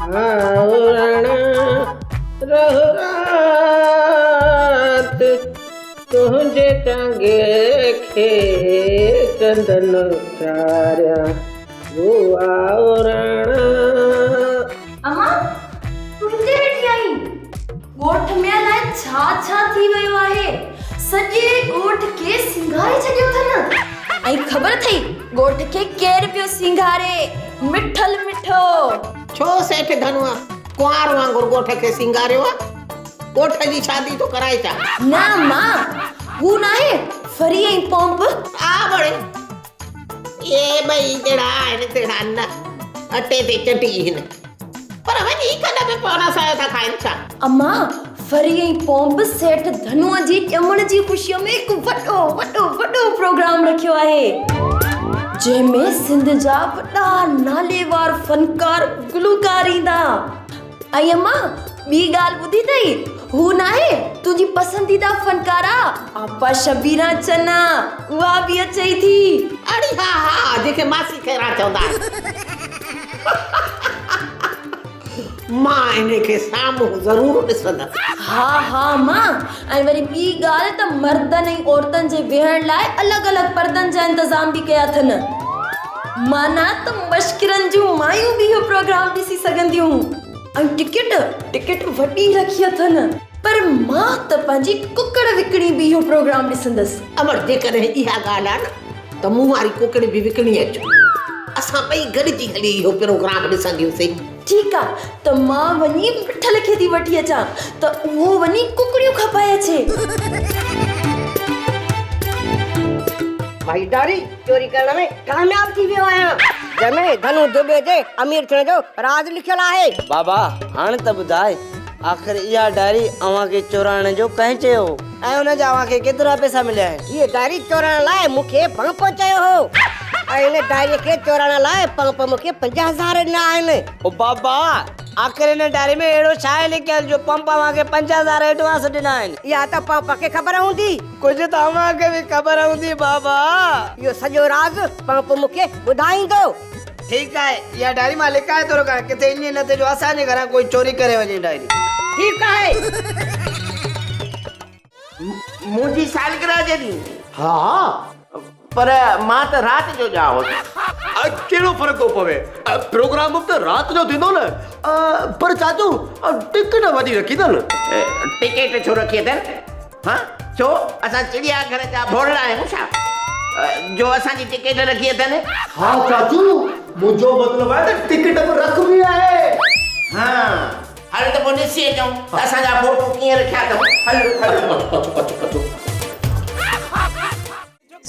آئو راڻا رهو رات تنهنجي چانگي کي چندن چاريان او آئو راڻا. امان تون هتي ويٺي آهين؟ ڳوٺ ۾ الائي ڇا ڇا ٿي ويو آهي. سڄي ڳوٺ کي سينگاري ڇڏيو اٿن. ۽ خبر اٿئي ڳوٺ کي ڪير پيو سينگاري؟ مٺل مٺو. ڇو سيٺ ڌنوء ڪنوار وانگر ڳوٺ کي سينگاريو آ؟ ڳوٺ جي شادي ٿو ڪرائي ڇا؟ نه امان، هو ناهي فري ۽ پومپ. آ مڙي، اهي ٻئي جهڙا آهن تهڙا نه، اٽي تي چٽي هن. پر وڃي کڏ ۾ پوڻا سايو ٿا کائن ڇا؟ امان، فري ۽ پومپ سيٺ ڌنوء جي ڄمڻ جي خوشيء ۾ هڪ وڏو وڏو وڏو پروگرام رکيو آهي، جنهن ۾ سنڌ جا وڏا ناليوار فنڪار گلوڪار ايندا. ۽ امان، ٻي ڳالهه ٻڌي اٿئي؟ هو ناهي تنهنجي پسنديده فنڪاره آپا شبيران چنا، اها به اچئي ٿي. اڙي ها ها، جنهن کي ماسي خيران چوندا آهن. مان انهي کي سامهون ضرور ڏسندس. ها ها مان، ۽ وري ٻي ڳالهه ته مردن ۽ عورتن جي ويهڻ لاء الڳ الڳ پردن جا انتظام به ڪيا اٿن. معنيٰ ته مشڪرن جون مايون به اهو پروگرام ڏسي سگهنديون. ۽ ٽڪيٽ، ٽڪيٽ وڏي رکي اٿن. پر مان ته پنهنجي ڪڪڙ وڪڻي به اهو پروگرام ڏسندس. امڙ جيڪڏهن اها ڳالهه آهي نه ته مون واري ڪڪڙ به وڪڻي اچ. اسان ٻئي گڏجي هلي اهو پروگرام ڏسنديونسين. ٺيڪ آ ته مان وڃي مٺل کي ٿي وٺي اچان ته اهو وڃي ڪڪڙيون کپائي اچي. ڀائي ڊاري چوري ڪرڻ ۾ ڪامياب ٿي ويو آهيان. جنهن ۾ ڌنو دٻي جي امير ٿيڻ جو راز لکيل آهي. بابا هاڻ ته ٻڌاء آخر اها ڊائري اوهان کي چورائڻ جو ڪنهن چيو هو ۽ ان جا اوهان کي ڪيترا پئسا مليا آهن؟ هيء ڊائري چورائڻ لاء مون کي پمپ چيو هو ۽ هن ڊائريء کي چورائڻ لاء پمپ مون کي 5000 ڏنا آهن. او بابا آخر هن ڊائري ۾ اهڙو ڇا آهي لکيل جو پمپ اوهان کي 5000 ايڊوانس ڏنا آهن؟ اها ته پمپ کي خبر هوندي. ڪجهه ته اوهان کي به خبر هوندي بابا. اهو سڄو راز پمپ مون کي ٻڌائيندو. ٺيڪ آهي، اها ڊائري مان لڪائي ٿو رکان، ڪٿي ائين نه ٿئي جو اسان جي گهران ڪوئي چوري ڪري وڃي ڊائري. ٺيڪ آهي. منهنجي سالگرهه جي ڏينهن؟ ها، پر مان ته رات جو ڄائو هوس. ڪهڙو فرق ٿو پوي، پروگرام به ته رات جو ٿيندو نه. پر چاچو، ٽڪيٽ وڏي رکي اٿن. ٽڪيٽ ڇو رکي اٿن؟ ها ڇو اسان چڙيا گهر جا ڀورڙا آهيون ڇا جو اسان جي ٽڪيٽ رکي اٿن. ها چاچو منهنجو مطلب آهي ته ٽڪيٽ به رکبي آهي. ها هل ته پوء ڏسي اچون ته اسان جا فوٽو ڪيئن رکيا اٿئون هل هل. اچ اچ اچ اچ.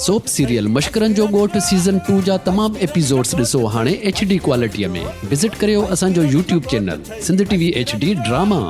سوپ سيريل مشڪرن جو ڳوٺ سيزن ٽو جا تمام ايپيسوڊس ڏسو هاڻي ايڇ ڊي ڪوالٽي ۾ وزٽ ڪريو اسان جو YouTube channel Sindh T V H D drama.